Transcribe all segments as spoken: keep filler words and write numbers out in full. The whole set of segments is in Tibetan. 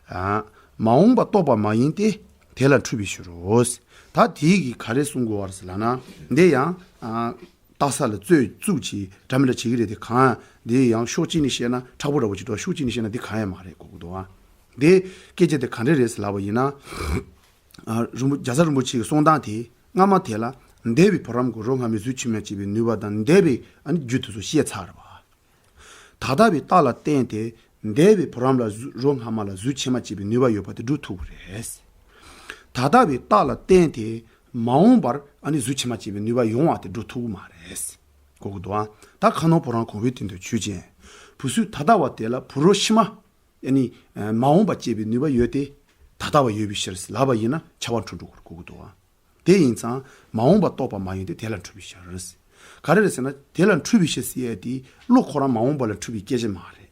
ཨ། མ་འོངས་པ་རྟོགས་པ་མ་ཡིན་ཏེ། དེ་ལ་འཁྲུལ་པའི་ཕྱིར་རོ། ད་དེའི་གི་ག་རེ་གསུང་དགོས་པ་རེད་ལབ་ན། འདི་ཡང་ཨ། རྟགས་ལ་རྩོད་རྩུབ་ཀྱིས་འདྲ་མི་འདྲ་བྱེད་ཀྱི་རེད་དེ། གང་འདི་ཡང་ཕྱོགས་གཅིག་ནས་བཤད་ན་མཁྲེགས་པོ་འདྲ་བོ་ཅིག་འདུག་ཕྱོགས་གཅིག་ནས་བཤད་ན་འདི་གང་ཡང་མ་རེད་གོ་གི་འདུག་ཨ། འདི་སྐད་ཆ་དེ་ག་འདྲ་རེད་ཟེར་ལབ་པ་ཡིན་ན། ཨ། རིན་པོ་རྒྱལ་ཚབ་རིན་པོ་ཆེ་གི་གསུང་སྟངས་དེ་སྔ་མ་དེ་ལ་འདས་པའི་བུ་རམ་གྱི་རོ་སྔ་མའི་གཟུགས་ཕྱི་མ་སྐྱེ་བའི་ནུས་པ་དང་འདས་པའི་ཨ་ནི་རྒྱུ་དེ་ཚོ་བཤད་ཚར་བ། ད་ལྟ་བའི་རྟགས་ལ་བརྟེན་ཏེ་འདས་པའི་བུ་རམ་ལ་གཟུགས་རོ་སྔ་མ་ལ་གཟུགས་ཕྱི་མ་སྐྱེ་བའི་ནུས་པ་ཡོད་པ་དེ་སྒྲུབ་ཐུབ་ཀྱི་རེད། ད་ལྟ་བའི་རྟགས་ལ་བརྟེན་ཏེ་མ་འོངས་པར་ཨ་ནི་གཟུགས་ཕྱི་མ་སྐྱེ་བའི་ནུས་པ་ཡོང་བ་དེ་སྒྲུབ་ཐུབ་ཀྱི་མ་རེད། གོ་གི་འདུག་ཨ། ད་ཁ་ནོར་བུ་རམ་གོང་བུའི་སྟེང་དུ་ཆོས་ཅན། བུ་གཟུགས་ད་ལྟ་བ་དེ་ལ་བུ་རོ་ཕྱི་མ། ཨ་ནི་མ་འོངས་པ་སྐྱེ་བའི་ནུས་པ་ཡོད་དེ། ད་ལྟ་བ་ཡོད་པའི་ཕྱིར་ལབ་པ་ཡིན་ན་ཁྱབ་པ་འཁྲུལ་འགྲོ་གི་རེད་གོ་གི་འདུག་ཨ། དེ་ཡིན་ཙང་མ་འོངས་པ་རྟོགས་པ་མ་ཡིན་ཏེ་དེ་ལ་འཁྲུལ་པའི་ཕྱིར། ག་རེ་རེད་ཟེར་ན་དེ་ལ་འཁྲུལ་པའི་ཕྱིར་ཟེར་ཡ་དེ་བློ་ཁོ་རང་མ་འོངས་པ་ལ་འཁྲུལ་པའི་སྐད་ཆ་མ་རེད།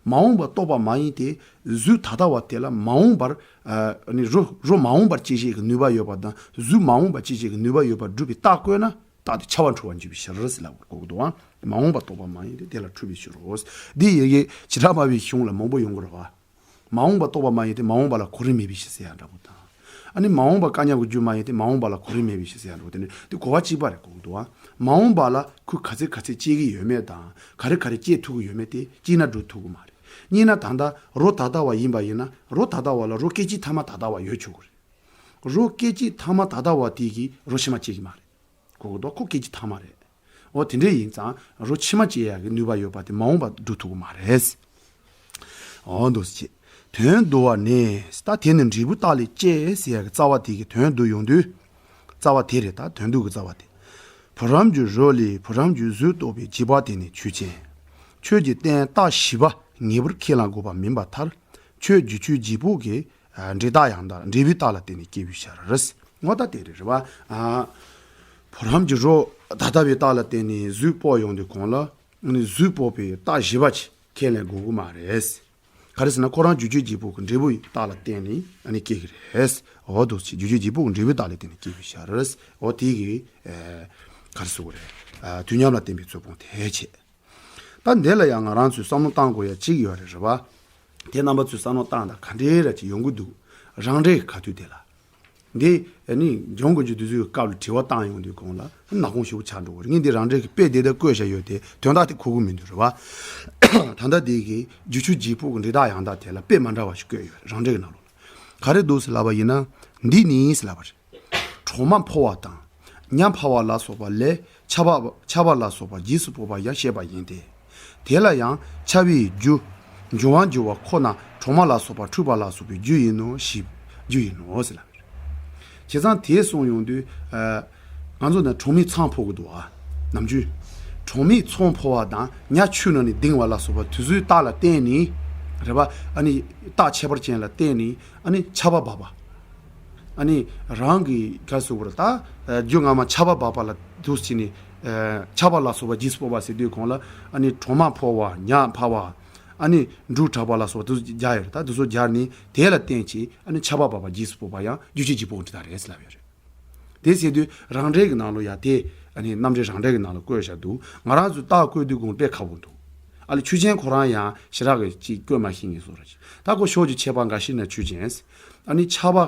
མ་འོངས་པ་རྟོགས་པ་མ་ཡིན་ཏེ་གཟུགས་ད་ལྟ་བ་དེ་ལ་མ་འོངས་པར་ཨ་ནི་རོ་རོ་མ་འོངས་པར་སྐྱེད་བྱེད་ཀྱི་ནུས་པ་ཡོད་པ་དང་གཟུགས་མ་འོངས་པར་སྐྱེད་བྱེད་ཀྱི་ནུས་པ་ཡོད་པར་སྒྲུབ་པའི་རྟགས་བཀོད་ན་རྟགས་དེ་ཁྱབ་པ་འཁྲུལ་བར་འགྱུར་བའི་ཕྱིར་ཟེར་ལབ་དགོས་ཀྱི་འདུག་ཨ། མ་འོངས་པ་རྟོགས་པ་མ་ཡིན་ཏེ་དེ་ལ་འཁྲུལ་པའི་ཕྱིར་རོ། འདི་ཡི་གེ་བྱེ་བྲག་སྨྲ་བའི་གཞུང་ལ་མང་པོ་ཡོང་གི་རེད་བ། མ་འོངས་པ་རྟོགས་པ་མ་ཡིན་ཏེ་མ་འོངས་པ་ལ་གོ་རིམ་མེད་པའི་ཕྱིར་ཟེར་ཡ་འདྲ་པོ་དང་། ཨ་ནི་མ་འོངས་པ་བཀག་ཉར་གྱི་རྒྱུ་མ་ཡིན་ཏེ་མ་འོངས་པ་ལ་གོ་རིམ་མེད་པའི་ཕྱིར་ཟེར་ཡ་འདྲ་པོ་དེ་ནི་དེ་གོ་བ་གཅིག་པ་རེད་གོ་གི་འདུག་ཨ། མ་འོངས་པ་ལ་ཁོས་ག་ཚད་ག་ཚད་སྐྱེ་གི་ཡོད་མེད་དང་ག་རེ་ག་རེ་སྐྱེ་ཐུབ་ཀྱི་ཡོད་མེད་དེ་སྐྱེས་ན་སྒྲུབ་ཐུབ་ཀྱི་མ་རེད། གཉིས་ན་ད་ལྟ་རོ་ད་ལྟ་བ་ཡིན་པ་ཡིན་ན་རོ་ད་ལྟ་བ་ལ་རོ་སྐད་ཅིག་ཐ་མ་ད་ལྟ་བ་ཡོད་ཆོག་གི་རེད། རོ་སྐད་ཅིག་ཐ་མ་ད་ལྟ་བ་དེ་གིས་རོ་ཕྱི་མ་སྐྱེ་གི་མ་རེད། གོ་གི་འདུག་ཁོ་སྐད་ཅིག་ཐ་མ་རེད། འོ་དེ་འདྲ་ཡིན་ཙང་རོ་ཕྱི་མ་སྐྱེ་ཡག་གི་ནུས་པ་ཡོད་པ་དེ་མ་འོངས་པ་སྒྲུབ་ཐུབ་ཀྱི་མ་རེད། འོ་འདུག་སེ་བྱེད། དོན་བསྡུ་བ་ནི། ད་དེ་ནི་འབྲས་བུའི་རྟགས་ལས་སྐྱེས་ཟེར་ཡག་གི་རྩ་བ་དེ་གི་དོན་བསྡུ་ཡོང་དུས། རྩ་བ་དེ་རེད། ད་དོན་བསྡུ་གི་རྩ་བ་དེ། བུ་རམ་གྱི་རོ་ལས་བུ་རམ་གྱི་གཟུགས་རྟོགས་པའི་རྗེས་དཔག་དེ་ནི་ཆོས་ཅན། ཁྱོད་ཀྱིས་བསྟན་རྟགས་བཞི་པ་ངེས་པར་ཁས་བླང་དགོས་པ་མིན་པར་ཐལ། ཁྱོད་རྒྱུ་ཆོས་རྗེས་དཔག་གི་འབྲས་རྟགས་ཡང་དག་འབྲས་བུའི་རྟགས་ལ་བརྟེན་ནས་སྐྱེ་བའི་ཕྱིར། ངོ་ད་དེ་རེད་རེད་བ། ཨ། བུ་རམ་གྱི་རོ་ད་ལྟ་བའི་རྟགས་ལ་བརྟེན་ནས་གཟུགས་དཔོག་ཡོང་དུས་གོང་ལ། ཨ་ནི་གཟུགས་དཔོག་པའི་རྟགས་བཞི་པ་ཅིག་ཁས་ལེན་དགོས་ཀྱི་མ་རེད། ག་རེ་ཟེར་ན་ཁོ་རང་རྒྱུ་ཆོས་རྗེས་དཔག་གི་འབྲས་བུའི་རྟགས་ལ་བརྟེན་ནས་ཨ་ནི་སྐྱེ་གི་རེད། འོ་འདུག་སེ་རྒྱུ་ཆོས་རྗེས་དཔག་གི་འབྲས་བུའི་རྟགས་ལ་བརྟེན་ནས་སྐྱེ་བའི་ཕྱིར། འོ་དེ་གི་ཨ། ག་རེ་ཟེར་དགོས་རེད། ཨ། དུས་མཉམ་ལ་བརྟེན་པའི་རྩོད་སྤོང་དེ་བྱེད། ད་འདི་ལ་ཡང་ང་རང་ཚོས་བསམ་བློ་བཏང་དགོས་ཡ་གཅིག་ཡོད་རེད་རེད་བ། དེ་རྣམ་པ་ཚོས་བསམ་བློ་བཏང་དང་ག་འདྲའི་ར་ཅིག་ཡོང་གི་འདུག་རང་འགྲེལ་གྱི་ཁ་ཐུག་དེ་ལ། འདི་ཨ་ནི་འཇོན་གོ་རྒྱུ་དེ་ཚོའི་སྐབས་ལ་དྲི་བ་བཏང་ཡོང་དུས་གོང་ལ་ནག་ཁུང་ཞེ་པོ་ཆགས་འགྲོ་གི་རེད། ངས་འདི་རང་འགྲེལ་གྱི་དཔེ་དེ་ལྟར་བཀོད་བཞག་ཡོད་དེ་དོན་དག་དེ་གོ་གི་མི་འདུག་རེད་བ། ད་ལྟ་འདི་གི་རྒྱུ་ཆོས་རྗེས་དཔག་གི་འབྲས་རྟགས་ཡང་དག་དེ་ལ་དཔེ་མ་འདྲ་བ་ཞིག་བཀོད་ཡོད་རེད་རང་འགྲེལ་གྱི་ནང་ལོགས་ལ། ག་རེ་འདུག་ཟེར་ལབ་པ་ཡིན་ན། འདི་ནི་ཟེར་ལབ་པ་རེད། གྲོག་མ་འཕོ་བ་དང་། ཉ་འཕར་བ་ལ་སོགས་པ་ལས་ཆར་པ་ཆར་པ་ལ་སོགས་པ་རྗེས་སུ་དཔོག་པ་ཡང་བཤད་པ་ཡིན་ཏེ། དེ་ལ་ཡང་ཆར་པའི་རྒྱུ། འབྱུང་བ་འགྱུར་བ་ཁོ་ན་གྲོག་མ་ལ་སོགས་པ་འཁྲུལ་པ་ལ་སོགས་པའི་རྒྱུ་ཡིན་ནོ་ཞེས་རྒྱུ་ཡིན་ནོ་ཟེར་ལབ་པ་རེད། བྱས་ཙང་དེ་གསུངས་ཡོང་དུས། ཨ། ང་ཚོ་ནི་གྲོག་མའི་ཚང་འཕོ་གི་འདུག་ཨ། ནམ་རྒྱུན། གྲོག་མའི་ཚང་འཕོ་བ་དང་ཉ་ཆུ་ནང་ནས་ལྡིང་བ་ལ་སོགས་པ་དེ་ཚོའི་རྟགས་ལ་བརྟེན་ནས། རེད་པ། ཨ་ནི་རྟགས་ཁྱད་པར་ཅན་ལ་བརྟེན་ནས་ཨ་ནི་ཆར་པ་འབབ་པ། ཨ་ནི་རང་གི་ག་རེ་ཟེར་དགོས་རེད་ད། རྒྱུ་སྔ་མ་ཆར་པ་འབབ་པ་ལ་འདུག་སེ་བྱས་ནས། ཆར་པ་ལ་སོགས་པ་རྗེས་སུ་དཔོག་པ་ཟེར་དུས་གོང་ལ་ཨ་ནི་གྲོག་མ་འཕོ་བ་ཉ་འཕར་བ། ཨ་ནི་འབྲུག་གྲགས་པ་ལ་སོགས་པ་དེ་ཚོ་སྦྱར་ཡོད་རེད། ད་དེ་ཚོ་སྦྱར་ནས་དེ་ལ་བརྟེན་བྱས་ཨ་ནི་ཆར་པ་འབབ་པ་རྗེས་སུ་དཔོག་པ་ཡང་རྒྱུ་ཆོས་རྗེས་དཔག་འབྲས་རྟགས་རེད་ཟེར་ལབ་ཡོད་རེད། དེ་ཟེར་དུས་རང་འགྲེལ་གྱི་ནང་ལ་ཡ་དེ་ཨ་ནི་རྣམ་འགྲེལ་རང་འགྲེལ་གྱི་ནང་ལ་བཀོད་བཞག་འདུག་ང་རང་ཚོས་རྟགས་བཀོད་དུས་གོང་དཔེ་ཁག་པོ་འདུག་ཨ་ལས་ཆོས་ཅན་ཁོ་རང་ཡང་ཞེ་དྲག་གི་ཅིག་བཀོད་མ་ཤེས་ངེས་བཟོ་འདྲ་ཅིག་ད་ཁོ་ཕྱོགས་ཀྱི་ཁྱད་པར་འགའ་ཞིག་ན་ཆོས་ཅན། ཨ་ནི་ཆར་པ།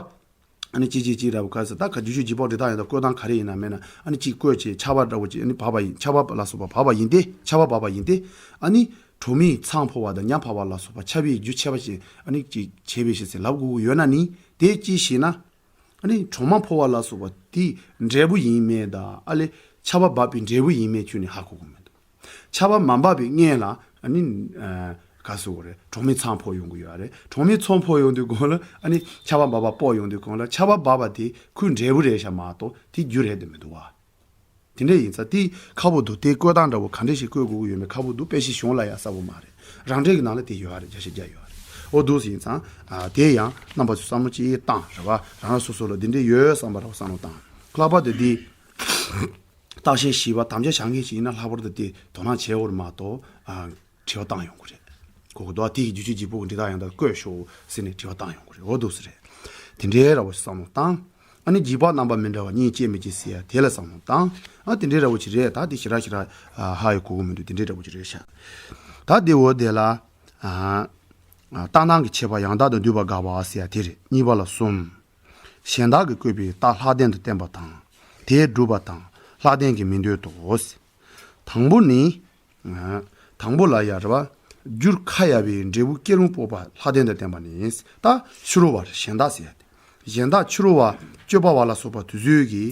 ཨ་ནི་ཅི་ཅི་ཅི་འདྲ་བོ་ག་ཟེར་ད་ག་རྒྱུ་ཆོས་རྗེས་དཔག་འབྲས་རྟགས་ཡང་དག་བཀོད་སྟངས་ག་རེ་ཡིན་ན་མེད་ན་ཨ་ནི་ཅིག་བཀོད་བྱས་ཆར་པ་འདྲ་བོ་ཅིག་ཨ་ནི་བབས་པ་ཡིན་ཆར་པ་ལ་སོགས་པ་བབས་པ་ཡིན་ཏེ་ཆར་པ་བབས་པ་ཡིན་ཏེ། ཨ་ནི་གྲོག་མའི་ཚང་འཕོ་བ་དང་ཉ་འཕར་བ་ལ་སོགས་པ་ཆར་པའི་རྒྱུ་ཆད་པ་ཅན་ཨ་ནི་ཅིག་བྱས་པའི་ཕྱིར་ཟེར་ལབ་དགོས་ཀྱི་ཡོད་ན་ནི་དེ་ཅི་ཞེ་ན། ཨ་ནི་གྲོག་མ་འཕོ་བ་ལ་སོགས་པ་དེ་འབྲས་བུ་ཡིན་མེད་དང་ཨ་ལས་ཆར་པ་འབབ་པའི་འབྲས་བུ་ཡིན་མེད་ཁྱོན་ནས་ཧ་གོ་གི་མི་འདུག་ཆར་པ་མ་འབབ་པའི་སྔོན་ལ་ཨ་ནི་ཨ་ག་ཟེར་དགོས་རེད། གྲོག་མའི་ཚང་འཕོ་ཡོང་གི་ཡོད་རེད། གྲོག་མའི་ཚང་འཕོ་ཡོང་དུས་གོང་ལ་ཨ་ནི་ཆར་པ་འབབ་པ་དཔོག་ཡོང་དུས་གོང་ལ་ཆར་པ་འབབ་པ་དེ་ཁོའི་འབྲས་བུ་རེད་ཤག་མ་གཏོགས་དེ་རྒྱུ་རེད་དེ་མི་འདུག་བ། དེ་འདྲ་ཡིན་ཙང་དེ་ཁག་པོ་འདུག་དེ་བཀོད་སྟངས་འདྲ་བོ་ག་འདྲ་ཞིག་བཀོད་དགོས་ཀྱི་ཡོད་མེད་ཁག་པོ་འདུག་དཔེ་ཆའི་གཞུང་ལ་ཡང་གསལ་པོ་མ་རེད། རང་འགྲེལ་གྱི་ནང་ལ་དེ་ཡོད་རེད། རྒྱས་བཤད་རྒྱག་ཡོད་རེད། འོ་འདུག་སེ་ཡིན་ཙང་ཨ་དེ་ཡང་རྣམ་པ་ཚོས་བསམ་བློ་ཅིག་བཏང་རེད་བ། རང་རང་སོ་སོ་ལ་འདི་འདྲ་ཡོད་བསམ་པ་འདྲ་བོ་བསམ་བློ་བཏང་། ལྷག་པར་དུ་འདི། རྟགས་ཆོས་བཞི་པ་དམ་བཅའ་བྱ་མཁན་ཞིག་ཡིན་ན་ལྷག་པར་དུ་དེ་དོ་སྣང་བྱེད་དགོས་རེད་མ་གཏོགས་ཨ། དྲི་བ་བཏང་ཡོང་གི་རེད། གོ་གི་འདུག་དེ་ཡི་རྒྱུ་ཆོས་རྗེས་དཔག་གི་འབྲས་རྟགས་ཡང་དག་བཀོད་ཤོག་ཟེར་ནས་དྲི་བ་བཏང་ཡོང་གི་རེད། འོ་འདུག་སེ་རེད། དེ་འདྲའི་ར་བ་ཞིག་བསམ་བློ་བཏང་། ཨ་ནི་རྗེས་དཔག་རྣམ་པ་མི་འདྲ་བ་གཉིས་སྐྱེ་མི་སྐྱེ་ཟེར་ཡ་དེ་ལ་བསམ་བློ་བཏང་། ཨ་དེ་འདྲའི་ར་བ་ཞིག་རེད། ད་དེ་ཞེ་དྲག་ཞེ་དྲག་ཧ་ཡི་གོ་གི་མི་འདུག་དེ་འདྲའི་ར་བ་ཞིག་རེད་ཤག་ད་དེ་འོ་དེ་ལ། ཨ། རྟགས་སྣང་གི་ཁྱད་པར་ཡང་དག་ཏུ་འདུས་པ་དགག་པ་ཟེར་ཡ་དེ་རེད། གཉིས་པ་ལ་གསུམ། གཞན་དག་གིས་བཀོད་པའི་རྟགས་ལྷག་ལྡན་དུ་བསྟན་པ་དང་། དེས་སྒྲུབ་པ་དང་ལྷག་ལྡན་གྱི་མིང་འདོད་དོ། དང་པོ་ནི། དང་པོ་ལ་ཡ་རེད་བ། རྒྱུ་ཁ་ཡ་བའི་འབྲས་བུ་སྐྱེ་རུང་སྤོབས་པ་ལྷག་ལྡན་དུ་བསྟན་པ་ནི། ད་ཕྱི་རོལ་པ་གཞན་དག་ཟེར་ཡ་དེ། གཞན་དག་ཕྱི་རོལ་པ་སྤྱོད་པ་བ་ལ་སོགས་པ་དེ་ཚོས་ཀྱི།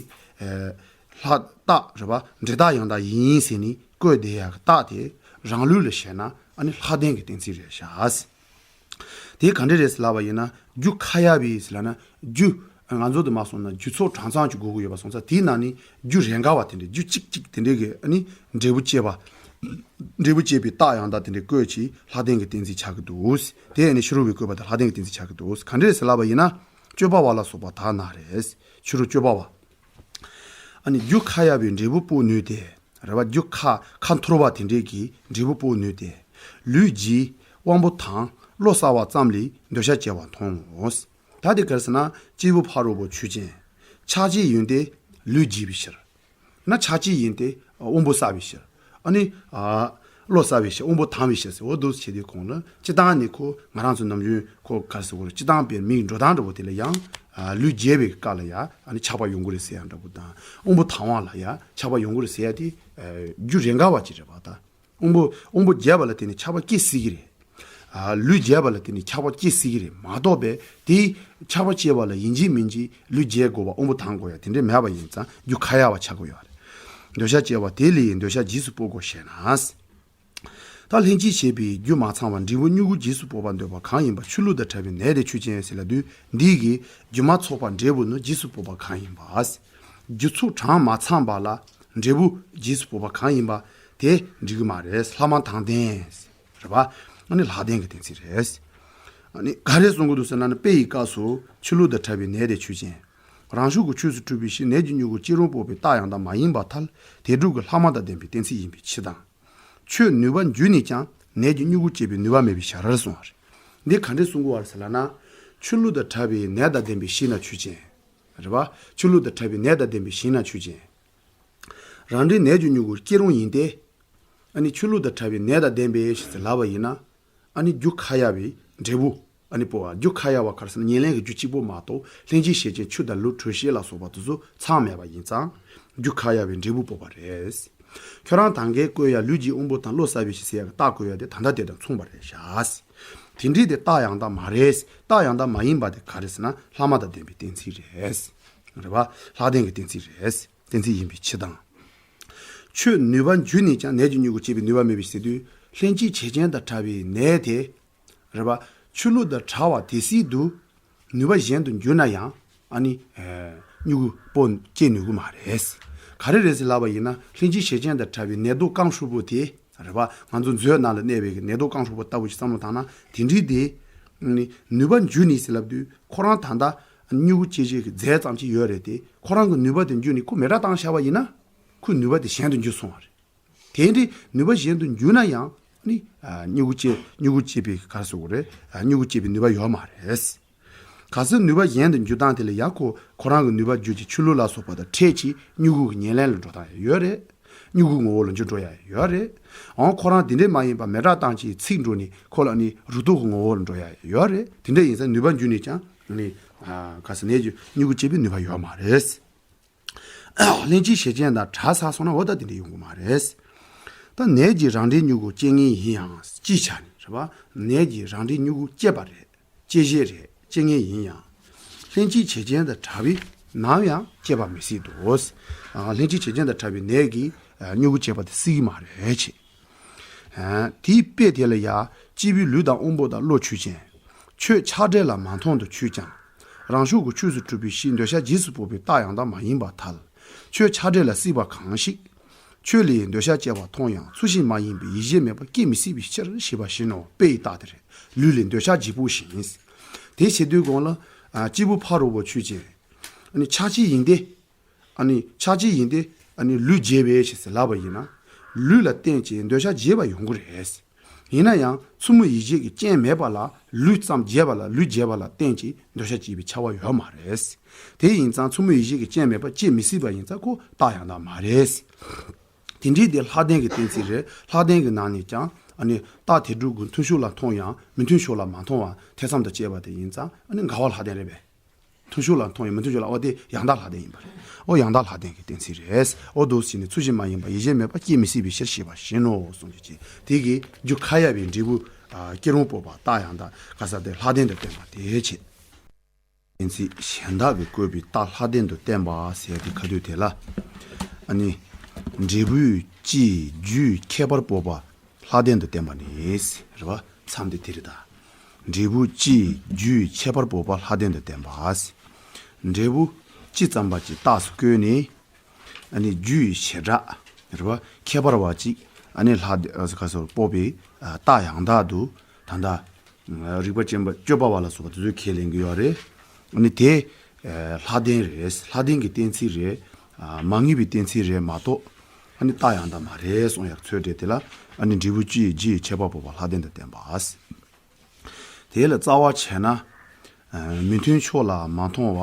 ལྷག་རྟགས་རེད་བ། འབྲས་རྟགས་ཡང་དག་ཡིན་ཟེར་ནས་བཀོད་བསྡད་ཡ་གི་རྟགས་དེ་རང་ལུགས་ལ་བཤད་ན་ཨ་ནི་ལྷག་ལྡན་གྱི་གཏན་ཚིགས་རེད་ཤག་དེ་ག་འདྲ་རེད་ཟེར་ལབ་པ་ཡིན་ན། རྒྱུ་ཁ་ཡ་བའི་ཟེར་ལབ་ན་རྒྱུ། ང་ཚོ་དུ་མ་སོང་ན་རྒྱུ་ཚོགས་གྲངས་ཚང་གཅིག་དགོས་ཀྱི་ཡོད་པ་སོང་ཙང་དེའི་ནང་ནས་རྒྱུ་རེས་འགའ་བ་དེ་འདྲའི་རྒྱུ་གཅིག་གཅིག་དེ་འདྲའི་གི་ཨ་ནི་འབྲས་བུ་སྐྱེ་བ། འབྲས་བུ་སྐྱེ་བའི་རྟགས་ཡང་དག་དེ་འདྲའི་བཀོད་ཅིག་ལྷག་ལྡན་གྱི་གཏན་ཚིགས་ཆགས་ཀྱི་འདུག་དེ་ཡང་ནི་ཕྱི་རོལ་པས་བཀོད་པ་དང་ལྷག་ལྡན་གྱི་གཏན་ཚིགས་ཆགས་ཀྱི་འདུག་ག་འདྲ་རེད་ཟེར་ལབ་པ་ཡིན་ན། སྤྱོད་པ་བ་ལ་སོགས་པ་དག་ན་རེ། ཕྱི་རོལ་སྤྱོད་པ་བ། ཨ་ནི་རྒྱུ་ཁ་ཡ་བའི་འབྲས་བུ་སྤོ་ནུས་ཏེ། རེད་བ། རྒྱུ་ཁ་ཁ་འཐོར་བ་དེ་འདྲས་ཀྱི་འབྲས་བུ་སྤོ་ནུས་ཏེ། ལུས་བརྗེད། དབང་པོ་དྭངས། བློ་གསལ་བ་ཙམ་ལས་འདོད་ཆགས་སྐྱེ་བ་མཐོང་ངོ་། ད་དེ་ག་རེ་ཟེར་ན་སྐྱེས་བུ་ཕ་རོལ་པོ་ཆོས་ཅན། ཆགས་བཅས་ཡིན་ཏེ་ལུས་བརྗེད་པའི་ཕྱིར། ན་ཆགས་བཅས་ཡིན་ཏེ་དབང་པོ་གསལ་བའི་ཕྱིར། ཨ་ནི། བློ་གསལ་བའི་ཕྱིར། དབང་པོ་དྭངས་པའི་ཕྱིར་ཟེར། འོ་འདུག་བྱེད་དུས་གོང་ལ་སྤྱིར་བཏང་ནི་ཁོ་ང་རང་ཚོ་ནམ་རྒྱུན་ཁོ་ག་རེ་ཟེར་དགོས་རེད། སྤྱིར་བཏང་པའི་མིག་འགྲོ་སྟངས་འདྲ་པོ་དེ་ལ་ཡང་། ལུས་བརྗེད་པའི་སྐབས་ལ་ཡང་ཨ་ནི་ཆགས་པ་ཡོང་གི་རེད་ཟེར་ཡ་འདྲ་པོ་དང་། དབང་པོ་དྭངས་པ་ལ་ཡང་ཆགས་པ་ཡོང་གི་རེད་ཟེར་ཡ་དེ། རྒྱུ་རེས་འགའ་བ་ཅིག་རེད་པ་ད། དབང་པོ་དབང་པོ་བརྗེད་པ་ལ་བརྟེན་ནས་ཆགས་པ་སྐྱེ་སྲིད་ཀྱི་རེད། ལུས་བརྗེད་པ་ལ་བརྟེན་ནས་ཆགས་པ་སྐྱེ་སྲིད་ཀྱི་རེད་མ་གཏོགས་པས་དེ། ཆགས་པ་སྐྱེ་བ་ལ་ཡིན་གཅིག་མིན་གཅིག་ལུས་བརྗེད་དགོས་པ་དབང་པོ་དྭངས་དགོས་ཡ་དེ་འདྲས་མེད་པ་ཡིན་ཙང་རྒྱུ་ཁ་ཡ་བ་ཆགས་ཀྱི་ཡོད་རེད། འདོད་ཆགས་སྐྱེ་བ་དེ་ལས་འདོད་ཆགས་རྗེས་སུ་སྤོ་དགོས་ཞེ་ན། ད་ལྷན་ཅིག་བྱེད་པའི་རྒྱུ་མ་ཚང་བ་འབྲས་བུ་མྱུ་གུ་རྗེས་སུ་སྤོ་བར་འདོད་པ་གང་ཡིན་པ་ཆུ་བླུགས་དང་ཕྲལ་བའི་ནད་དེ་ཆོས་ཅན་ཟེར་ལབ་དུས་འདི་གི་རྒྱུ་མ་ཚོགས་པ་འབྲས་བུ་ནི་རྗེས་སུ་སྤོ་བ་གང་ཡིན་པ། རྒྱུ་ཚོགས་གྲངས་མ་ཚང་བ་ལ་འབྲས་བུ་རྗེས་སུ་སྤོ་བ་གང་ཡིན་པ་དེ་འགྲིག་གི་མ་རེད། ལྷག་མ་དང་ལྡན། རེད་པ། ཨ་ནི་ལྷག་ལྡན་གྱི་གཏན་ཚིགས་རེད། ཨ་ནི་ག་རེ་གསུང་གི་འདུག་ཟེར་ན་ནི་དཔེ་ཡི་སྐབས་སུ་ཆུ་བླུགས་དང་ཕྲལ་བའི་ནད་དེ་ཆོས་ཅན། རང་ཤུགས་ཀྱིས་ཆོས་སུ་གྲུབ་པའི་ཕྱིར་ནད་ཀྱི་མྱུ་གུ་སྐྱེ་རུང་སྤོབས་པའི་རྟགས་ཡང་དག་མ་ཡིན་པར་ཐལ། དེ་སྒྲུབ་ཀྱི་ལྷག་མ་དང་ལྡན་པའི་གཏན་ཚིགས་ཡིན་པའི་ཕྱིར་དང་། ཆོས་ནུས་པ་འཇུ་ནས་ཀྱང་ནད་ཀྱི་མྱུ་གུ་སྐྱེད་པའི་ནུས་པ་མེད་པའི་ཕྱིར་གསུངས་པ་རེད། འདི་ག་འདྲས་གསུང་གི་ཡོད་རེད་ཟེར་ལབ་ན། ཆུ་བླུགས་དང་ཕྲལ་བའི་ནད་དང་ལྡན་པའི་ཕྱིར་ན་ཆོས་ཅན། རེད་པ། ཆུ་བླུགས་དང་ཕྲལ་བའི་ནད་དང་ལྡན་པའི་ཕྱིར་ན་ཆོས་ཅན། རང་འབྲས་ནད་ཀྱི་མྱུ་གུ་སྐྱེ་རུང་ཡིན་ཏེ། ཨ་ནི་ཆུ་བླུགས་དང་ཕྲལ་བའི་ནད་དང་ལྡན་པའི་ཕྱིར་ཟེར་ལབ་པ་ཡིན་ན། ཨ་ནི་རྒྱུ་ཁ་ཡ་བའི་འབྲས་བུ། ཨ་ནི་སྤོ་བ། རྒྱུ་ཁ་ཡ་བ་ག་རེ་ཟེར་ན་ཉེར་ལེན་གྱི་རྒྱུ་གཅིག་པོ་མ་གཏོགས་ལྷན་ཅིག་བྱེད་ཅན་ཆུ་དང་ལུད་དྲོད་གཤེར་ལ་སོགས་པ་དེ་ཚོ་ཚང་མེད་པ་ཡིན་ཙང་། རྒྱུ་ཁ་ཡ་བའི་འབྲས་བུ་སྤོབས་པ་རེད། ཁྱོད་རང་དང་གའི་བཀོད་ཡ་ལུས་ཀྱི་དབང་པོ་དང་བློ་གསལ་བའི་ཕྱིར་ཟེར་ཡ་གི་རྟགས་བཀོད་ཡ་དེ་ད་ལྟ་དེ་དང་མཚུངས་པ་རེད་ཤག་དེ་འདྲའི་དེ་རྟགས་ཡང་དག་མ་རེད། རྟགས་ཡང་དག་མ་ཡིན་པ་དེ་ག་རེ་ཟེར་ན་ལྷག་མ་དང་ལྡན་པའི་གཏན་ཚིགས་རེད། རེད་པ། ལྷག་ལྡན་གྱི་གཏན་ཚིགས་རེད། གཏན་ཚིགས་ཡིན་པའི་ཕྱིར་དང་། ཆོས་ནུས་པ་འཇུ་ནས་ཀྱང་ནད་ཀྱི་མྱུ་གུ་སྐྱེད་པའི་ནུས་པ་མེད་པའི་ཕྱིར་ཟེར་དུས་ལྷན་ཅིག་བྱེད་ཅན་དང་ཕྲལ་བའི་ནད་དེ། རེད་པ། ཆུ་བླུགས་དང་ཕྲལ་བ་དེ་སྲིད་དུ། ནུས་པ་གཞན་དུ་འཇུ་ན་ཡང་ཨ་ནི། མྱུ་གུ་སྤོ་སྐྱེ་ནུས་ཀྱི་མ་རེད། ག་རེ་རེད་ཟེར་ལབ་པ་ཡིན་ན་ལྷན་ཅིག་བྱེད་ཅན་དང་ཕྲལ་བའི་ནད་མདོག་རྐང་ཧྲུལ་པོ་དེ། རེད་པ། ང་ཚོ་མཛོད་ནང་ལ་གནས་པའི་ནད་མདོག་རྐང་ཧྲུལ་པོ་ལྟ་བུ་ཞིག་བསམ་བློ་བཏང་ན་དེ་འདྲའི་དེ། ནུས་པ་འཇུ་ནས་ཟེར་ལབ་དུས་ཁོ་རང་ད་ལྟ་མྱུ་གུ་སྐྱེད་བྱེད་ཀྱི་རྫས་ཙམ་ཅིག་ཡོད་རེད་དེ་ཁོ་རང་གི་ནུས་པ་དེ་འཇུ་ནས་ཁོ་མེ་དྲག་བཏང་བཞག་པ་ཡིན་ན། ཁོའི་ནུས་པ་དེ་གཞན་དུ་འཇུ་སོང་བ་རེད། དེ་འདྲའི་ནུས་པ་གཞན་དུ་འཇུ་ན་ཡང་ནི། མྱུ་གུ་སྐྱེ་མྱུ་གུ་སྐྱེད་པའི་ག་རེ་ཟེར་དགོས་རེད། མྱུ་གུ་སྐྱེད་པའི་ནུས་པ་ཡོད་མ་རེད། གལ་སྲིད་ནུས་པ་གཞན་དུ་འཇུ་སྟངས་དེ་ལ་ཡང་ཁོ་ཁོ་རང་གི་ནུས་པ་འཇུ་གྱི་ཆུ་ལུད་ལ་སོགས་པ་དང་ཕྲད་ཀྱིས་མྱུ་གུ་གི་ཉེར་ལེན་ལ་འགྲོ་སྟངས་ཡང་ཡོད་རེད། མྱུ་གུ་ངོ་བོ་ལ་འཇུ་འགྲོ་ཡ་ཡོད་རེད། འོང་ཁོ་རང་དེ་འདྲས་མ་ཡིན་པ་མེ་དྲག་བཏང་ཅིག་ཚིག་འགྲོ་ནས་ཁོ་ལ་ནི་རུ་ཏོག་གི་ངོ་བོ་ལ་འགྲོ་ཡ་ཡོད་རེད། དེ་འདྲས་ཡིན་ཙང་ནུས་པ་འཇུ་ནས་ཀྱང་ནི། ག་ཟེར་ནས་ཀྱི་མྱུ་གུ་སྐྱེད་པའི་ནུས་པ་ཡོད་མ་རེད། ལྷན་ཅིག་བྱེད་ཅན་དང་བྲལ་ཚར་སོང་ན་འོ་ད་དེ་འདྲ་ཡོང་གི་མ་རེད། ད་ནད་ཀྱི་རང་འབྲས་མྱུ་གུ་སྐྱེ་ངེས་ཡིན་ཡང་སྤྱིའི་ཆ་ནས་རེད་པ། ནད་ཀྱི་རང་འབྲས་མྱུ་གུ་སྐྱེད་པ་རེད། སྐྱེད་བྱེད་རེད། སྐྱེ་ངེས་ཡིན་ཡང་། ལྷན་ཅིག་བྱེད་ཅན་དང་བྲལ་བས་ནམ་ཡང་སྐྱེད་པ་མི་སྲིད་དོ། ལྷན་ཅིག་བྱེད་ཅན་དང་བྲལ་བའི་ནད་ཀྱིས་མྱུ་གུ་སྐྱེད་པ་དེ་སྲིད་ཀྱི་མ་རེད་ཅེས། དེའི་དཔེ་དེ་ལ་ཡང་སྐྱེས་བུའི་ལུས་དང་དབང་པོ་དང་བློ་ཆོས་ཅན། ཆོས་ཆགས་བྲལ་ལ་མ་མཐོང་དུ་ཆུད་ཀྱང་། རང་ཤུགས་ཀྱིས་ཆོས་སུ་གྲུབ་པའི་ཕྱིར་འདོད་ཆགས་རྗེས་སུ་སྤོབས་པའི་རྟགས་ཡང་དག་མ་ཡིན་པར་ཐལ། ཆོས་ཆགས་བྲལ་ལ་སྲིད་པ་གང་ཞིག་ཆོས་ལས་འདོད་ཆགས་སྐྱེ་བ་མཐོང་ཡང་ཚུལ་བཞིན་མ་ཡིན་པའི་ཡིད་བྱེད་མེད་པར་སྐྱེ་མི་སྲིད་པའི་ཕྱིར་ཞེས་པ་བཞིན་ནོ། དཔེ་ཡི་རྟགས་དེ་རེད། ལུས་ལས་འདོད་ཆགས་ལྗིད་པོ་བཞིན། དེ་བྱེད་དུས་གོང་ལ། སྐྱེས་བུ་ཕ་རོལ་པོ་ཆོས་ཅན། ཆགས་བྱེད་ཡིན་ཏེ། ཨ་ནི་ཆགས་བྱེད་ཡིན་ཏེ། ཨ་ནི་ལུས་བརྗེད་པའི་ཕྱིར་ཟེར་ལབ་པ་ཡིན་ན། ལུས་ལ་བརྟེན་ཅིང་འདོད་ཆགས་བརྗེད་པ་ཡོང་གི་རེད། ཡིན་ན་ཡང་མཚན་མོ་ཡིད་བྱེད་ཀྱི་རྐྱེན་མེད་པ་ལ་ལུས་ཙམ་བརྗེད་པ་ལ་ལུས་བརྗེད་པ་ལ་བརྟེན་ཅིང་འདོད་ཆགས་སྐྱེས་པའི་ཁྱབ་པ་ཡོད་མ་རེད། དེ་ཡིན་ཙང་མཚན་མོ་ཡིད་བྱེད་ཀྱི་རྐྱེན་མེད་པ་སྐྱེ་མི་སྲིད་པ་ཡིན་ཙང་ཁོ་རྟགས་ཡང་དག་མ་རེད། དེ་འདྲའི་དེ་ལྷག་ལྡན་གྱི་གཏན་ཚིགས་རེད། ལྷག་ལྡན་གྱི་ནང་ནས་ཀྱང་ ཨ་ནི་རྟགས་དེ་དྲུག་གི་མཐུན་ཕྱོགས་ལ་མཐོང་ཡང་མི་མཐུན་ཕྱོགས་ལ་མ་མཐོང་བ་ཐེ་ཚོམ་དང་བཅས་པ་དེ་ཡིན་ཙང་ཨ་ནི་འགལ་བ་ལྷག་ལྡན་རེད་པས། མཐུན་ཕྱོགས་ལ་མཐོང་ཡང་མི་མཐུན་ཕྱོགས་ལ། འོ་དེ་ཡང་དག་ལྷག་ལྡན་ཡིན་པ་རེད། འོ་ཡང་དག་ལྷག་ལྡན་གྱི་གཏན་ཚིགས་རེད། འོ་འདུག་ཟེར་ནས་ཚུལ་བཞིན་མ་ཡིན་པ་ཡིད་བྱེད་མེད་པ་སྐྱེ་མི་སྲིད་པའི་ཕྱིར་ཞེས་པ་བཞིན་ནོ་གསུངས་ཀྱི་ཅི། དེ་གི་རྒྱུ་ཁ་ཡ་བའི་འབྲས་བུ་ཨ་སྐྱེ་རུང་སྤོབས་པ་རྟགས་ཡང་དག་ག་ས་དེ་ལྷག་ལྡན་དུ་བསྟན་པ་དེའི་ཕྱིར། གཏན་ཚིགས་གཞན་དག་གིས་བཀོད་པའི་རྟགས་ལྷག་ལྡན་དུ་བསྟན་པ་ཟེར་ཡ་དེ་ག་དུས་དེ་ལ། ཨ་ནི་འབྲས་བུའི་སྤྱིའི་རྒྱུའི་ཁྱད་པར་སྤོབས་པ་ལྷག་ལྡན་དུ་བསྟན་པ་ནི་རེད་བ། མཚམས་དེ་དེ་རེད་ད། འབྲས་བུ་སྤྱིའི་རྒྱུའི་ཁྱད་པར་སྤོབས་པ་ལྷག་ལྡན་དུ་བསྟན་པ། འབྲས་བུ་སྤྱི་ཙམ་པ་གཅིག་རྟགས་སུ་བཀོད་ནས། ཨ་ནི་རྒྱུ་ཡི་བྱེ་བྲག་རེད་བ། ཁྱད་པར་བ་གཅིག་ཨ་ནི་ལྷག་ལྡན་ག་སོགས་སྤོབས་པའི་རྟགས་ཡང་དག་ཏུ་ད་ལྟ་རིགས་པ་ཅན་པ་སྤྱོད་པ་བ་ལ་སོགས་པ་དེ་ཚོས་ཁས་ལེན་གྱི་ཡོད་རེད། ཨ་ནི་དེ་ལྷག་ལྡན་རེད། ལྷག་ལྡན་གྱི་གཏན་ཚིགས་རེད། མ་ངེས་པའི་གཏན་ཚིགས་རེད་མ་གཏོགས་ཨ་ནི་རྟགས་ཡང་དག་མ་རེད་གསུང་ཡག་ཚོད་འདྲེ་དེ་ལ་ཨ་ནི་འབྲས་བུ་སྤྱི་ཡི་རྒྱུ་ཡི་ཁྱད་པར་སྤོབས་པ་ལྷག་ལྡན་དུ་བསྟན་པ། དེ་ལ་རྩ་བ་བྱས་ན། ཨ་མི་མཐུན་ཕྱོགས་ལ་མ་མཐོང་བ།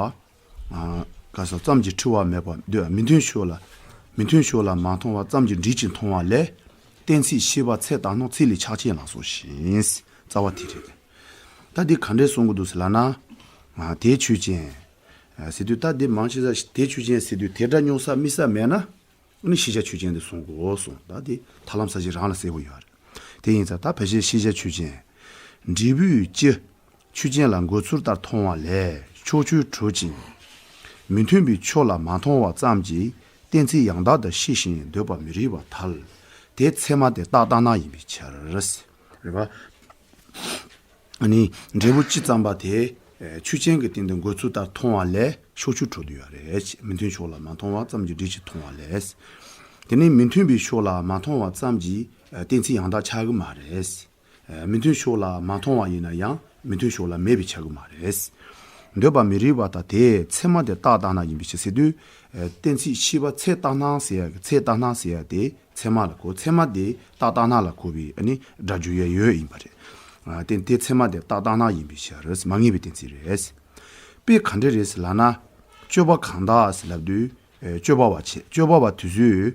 ཨ་ག་ས་ཙམ་གྱིས་འཁྲུལ་བ་མེད་པར་འདོད། མི་མཐུན་ཕྱོགས་ལ། མི་མཐུན་ཕྱོགས་ལ་མ་མཐོང་བ་ཙམ་གྱིས་འགྲིག་ཅིང་མཐོང་བ་ལས། གཏན་ཚིགས་ཤེས་པ་ཚད་ལྟར་སྣང་ཚིག་ལས་ཆགས་ཅན་ལ་སོགས་ཤིང་། རྩ་བ་དེ་རེད། ད་འདི་ག་འདྲས་གསུང་གི་འདུག་ཟེར་ལབ་ན། ཨ་དེའི་ཆོས་ཅན། ཨ་ཟེར་དུས་ད་འདི་མང་ཆེ་ས་དེའི་ཆོས་ཅན་ཟེར་དུས་དེ་འདྲ་སྙོགས་ས་དམིགས་ས་མེད་ན། ཨ་ནི་ཤེས་བྱ་ཆོས་ཅན་དེ་གསུང་དགོས་གསུངས། ད་དེ་ཐར་ལམ་ས་བཅད་རང་ལ་གསལ་པོ་ཡོད་རེད། དེ་ཡིན་ཙང་ད་ཕལ་ཆེར་ཤེས་བྱ་ཆོས་ཅན། འབྲས་བུའི་སྤྱི་ཆོས་ཅན་ལ་འགོད་ཚུལ་ལྟར་མཐོང་བ་ལས་ཕྱོགས་ཆོས་གྲུབ་ཅིང་། མི་མཐུན་པའི་ཕྱོགས་ལ་མ་མཐོང་བ་ཙམ་གྱིས་གཏན་ཚིགས་ཡང་དག་ཏུ་ཤེས་ཤིང་འདོད་པ་མི་རིགས་པར་ཐལ། དེ་ཚད་མ་དེ་རྟགས་ལྟར་སྣང་ཡིན་པའི་ཕྱིར། རེད་པ། ཨ་ནི་འབྲས་བུ་སྤྱི་ཙམ་པ་དེ་ཆོས་ཅན་གྱི་སྟེང་དུ་འགོད་ཚུལ་ལྟར་མཐོང་བ་ལས་ཕྱོགས་ཆོས་གྲུབ་ཏུ་ཡོད་རེད། མི་མཐུན་ཕྱོགས་ལ་མ་མཐོང་བ་ཙམ་གྱིས་འགྲིག་ཅིང་མཐོང་བ་ལས། དེ་ནི་མི་མཐུན་པའི་ཕྱོགས་ལ་མ་མཐོང་བ་ཙམ་གྱིས་གཏན་ཚིགས་ཡང་དག་ཆགས་ཀྱི་མ་རེད། མི་མཐུན་ཕྱོགས་ལ་མ་མཐོང་བ་ཡིན་ན་ཡང་མི་མཐུན་ཕྱོགས་ལ་མེད་པའི་ཆགས་ཀྱི་མ་རེད། འདོད་པ་མི་རིགས་པ་དང་དེའི་ཚད་མ་དེ་རྟགས་ལྟར་སྣང་ཡིན་པའི་ཕྱིར་ཟེར་དུས། གཏན་ཚིགས་ཤེས་པ་ཚད་ལྟར་སྣང་ཟེར་ཡ་གི་ཚད་ལྟར་སྣང་ཟེར་ཡ་དེ། ཚད་མ་ལ་གོ། ཚད་མ་དེ་རྟགས་ལྟར་སྣང་ལ་གོ་བའི་ཨ་ནི་སྒྲ་སྦྱོར་ཡ་ཡོད་ཡིན་པ་རེད། ཨ་དེ་དེ་ཚད་མ་དེ་རྟགས་ལྟར་སྣང་ཡིན་པའི་ཕྱིར་མ་ངེས་པའི་གཏན་ཚིགས་རེད། དཔེ་ག་འདྲ་རེད་ཟེར་ལབ་ན། སྤྱོད་པ་གང་དག་ཟེར་ལབ་དུས། ཨེ་སྤྱོད་པ་བ་བྱེད། སྤྱོད་པ་བ་དེ་ཚོས་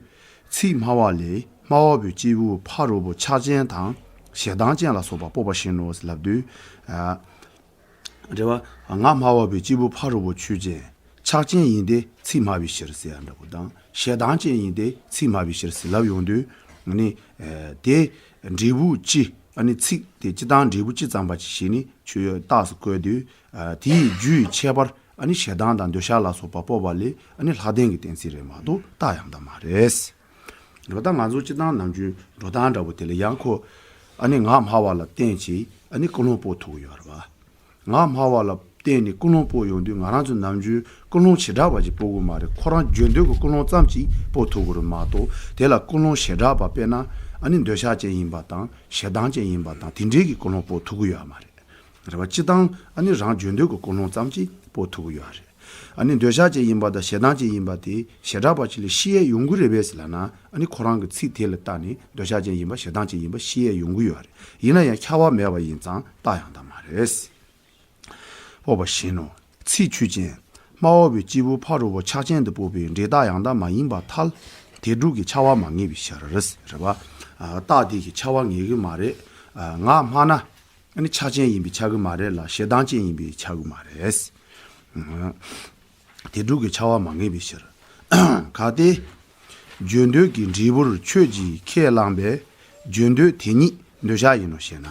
ཚིག་སྨྲ་བ་ལས་སྨྲ་བ་པོའི་སྐྱེས་བུ་ཕ་རོལ་པོ་ཆགས་ཅན་དང་ཞེ་སྡང་ཅན་ལ་སོགས་པ་སྤོབས་པ་བཞིན་ནོ་ཟེར་ལབ་དུས། ཨ། རེད་བ། ང་སྨྲ་བ་པོའི་སྐྱེས་བུ་ཕ་རོལ་པོ་ཆོས་ཅན། ཆགས་ཅན་ཡིན་ཏེ་ཚིག་སྨྲ་བའི་ཕྱིར་ཟེར་ཡ་འདྲ་པོ་དང་ཞེ་སྡང་ཅན་ཡིན་ཏེ་ཚིག་སྨྲ་བའི་ཕྱིར་ཟེར་ལབ་ཡོང་དུས། ནི་ཨེ་དེ་འབྲས་བུ་སྤྱི། ཨ་ནི་ཚིག་དེ་སྤྱི་དང་འབྲས་བུ་སྤྱི་ཙམ་པ་ཅིག་བྱས་ནས་ཆོས་ཡོད་རྟགས་སུ་བཀོད་དུས། ཨ་དེའི་རྒྱུ་ཡི་ཁྱད་པར་ཨ་ནི་ཞེ་སྡང་དང་འདོད་ཆགས་ལ་སོགས་པ་སྤོབས་པ་ལས་ཨ་ནི་ལྷག་ལྡན་གྱི་གཏན་ཚིགས་རེད་མ་གཏོགས་རྟགས་ཡང་དག་མ་རེད། འགྲོ་སྟངས་ང་ཚོ་སྤྱི་དང་ནམ་རྒྱུན་འགྲོ་སྟངས་འདྲ་པོ་དེ་ལ་ཡང་ཁོ་ཨ་ནི་ང་སྨྲ་བ་ལ་བརྟེན་ཅིང་ཨ་ནི་ཀུན་སློང་སྤོ་ཐུབ་ཀྱི་ཡོད་རེད་བ། ང་སྨྲ་བ་ལ་བརྟེན་ནས་ཀུན་སློང་སྤོ་ཡོང་དུས་ང་རང་ཚོ་ནམ་རྒྱུན་ཀུན་སློང་བྱེ་བྲག་པ་ཅིག་སྤོ་གི་མ་རེད། ཁོ་རང་བརྗོད་འདོད་ཀྱི་ཀུན་སློང་ཙམ་ཅིག་སྤོ་ཐུབ་ཀྱི་རེད་མ་གཏོགས་དེ་ལ་ཀུན་སློང་བྱེ་བྲག་པ་དཔེར་ན་ཨ་ནི་འདོད་ཆགས་ཅན་ཡིན་པ་དང་ཞེ་སྡང་ཅན་ཡིན་པ་དང་དེ་འདྲའི་གི་ཀུན་སློང་སྤོ་ཐུབ་ཀྱི་ཡོད་མ་རེད། རེད་བ། སྤྱི་དང་ཨ་ནི་རང་བརྗོད་འདོད་ཀྱི་ཀུན་སློང་ཙམ་ཅིག་སྤོ་ཐུབ་ཀྱི་ཡོད་རེད། ཨ་ནི་འདོད་ཆགས་ཅན་ཡིན་པ་དང་ཞེ་སྡང་ཅན་ཡིན་པ་དེ་བྱེ་བྲག་པ་ཅིག་ལ་ཤེས་ཡས་ཡོང་གི་རེད་པས་ཟེར་ལབ་ན་ཨ་ནི་ཁོ་རང་གི་ཚིག་དེ་ལ་བལྟས་ནས་འདོད་ཆགས་ཅན་ཡིན་པ་ཞེ་སྡང་ཅན་ཡིན་པ་ཤེས་ཡས་ཡོང་གི་ཡོད་རེད། ཡིན་ན་ཡང་ཁྱབ་པ་མེད་པ་ཡིན་ཙང་རྟགས་ཡང་དག་མ་རེད། སྤོབས་པ་བཞིན་ནོ། ཚིག་ཆོས་ཅན། སྨྲ་བ་པོའི་སྐྱེས་བུ་ཕ་རོལ་པོ་ཆགས་ཅན་དུ་སྤོབས་པའི་འབྲས་རྟགས་ཡང་དག་མ་ཡིན་པར་ཐལ། དེ་དྲུག་གི་ཁྱབ་པ་མ་ངེས་པའི་ཕྱིར། རེད་བ། ཨ་རྟགས་དེ་གི་ཁྱབ་པ་ངེས་ཀྱི་མ་རེད། ཨ་ང་སྨྲ་ན། ཨ་ནི་ཆགས་ཅན་ཡིན་པས་ཁྱབ་ཀྱི་མ་རེད་ལ་ཞེ་སྡང་ཅན་ཡིན་པས་ཁྱབ་ཀྱི་མ་རེད། དེ་དྲུག་གི་ཁྱབ་པ་མ་ངེས་པའི་ཕྱིར། གལ་ཏེ། བརྗོད་འདོད་ཀྱི་འབྲས་བུར་ཁྱོད་ཀྱིས་ཁས་བླངས་པས་བརྗོད་འདོད་དེ་ཉིད་འདོད་ཆགས་ཡིན་ནོ་ཞེ་ན།